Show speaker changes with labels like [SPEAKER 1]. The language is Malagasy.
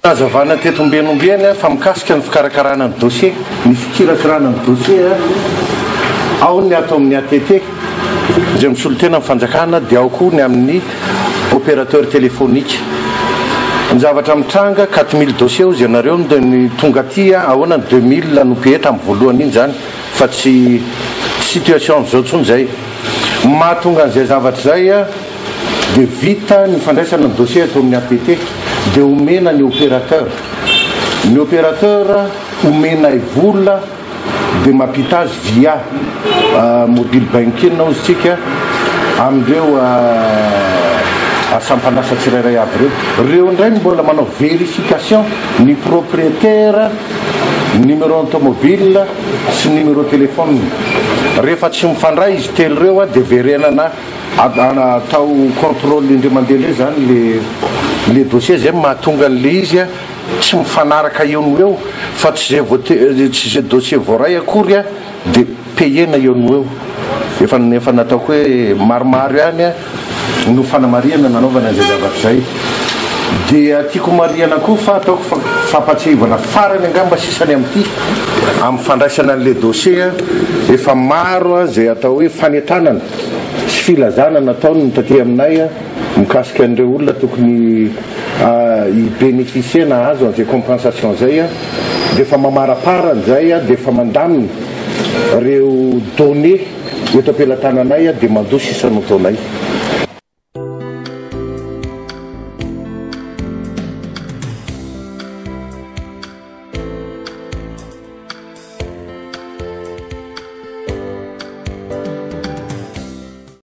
[SPEAKER 1] Nazavana teto ombieny ombieny fa mikasika ny fikarakarana ny dossier, ny fikirakirana ny dossier, ao ny ato amin'ny ATT izay misolo tena ny fanjakana dia ao koa ny amin'ny opérateur téléphonique. Ny zavatra mitranga, 4000 dossiers hozy ianareo ny tonga aty, ahoana ny 2000 no payer tamin'ny voalohany iny izany fa tsy situation amin'izao intsony izay. Mahatonga an'izay zavatra izay dia vita ny fandraisana ny dossier ato amin'ny APT dia omena ny opérateur. Ny opérateur omenay vola dia mampita azy via mobile banking hozy tsika amin'ireo sampan'asa tsirairay avy ireo. Ireo indray no mbola manao vérification ny propriétaire, numéro automobile sy numéro téléphone. Rehefa tsy mifandray izy telo ireo dia verenana Atao contrôle indray mandeha indray zany le le dossier zay mahatonga an'le izy tsy mifanaraka eo no eo fa tsy zay voate tsy zay dossier voaray akory a de payena eo no eo. Efa efa nataoko hoe maromaro ihany no fanamarihana nanaovana an'izay zavatra izay. Dia tiako marihana koa fa ataoko fa fampatsiahivana farany angamba sisany amin'ity amin'ny fandraisana an'le dossier efa maro izay atao hoe fanentanana sy filazana nataony ny taty aminay mikasika an'ireo olona tokony hi-beneficier na hahazo an'izay compensation izay dia efa mamaraparana izay dia efa mandamina ireo données eto am-pelatananay dia mandoa sisa no ataonay.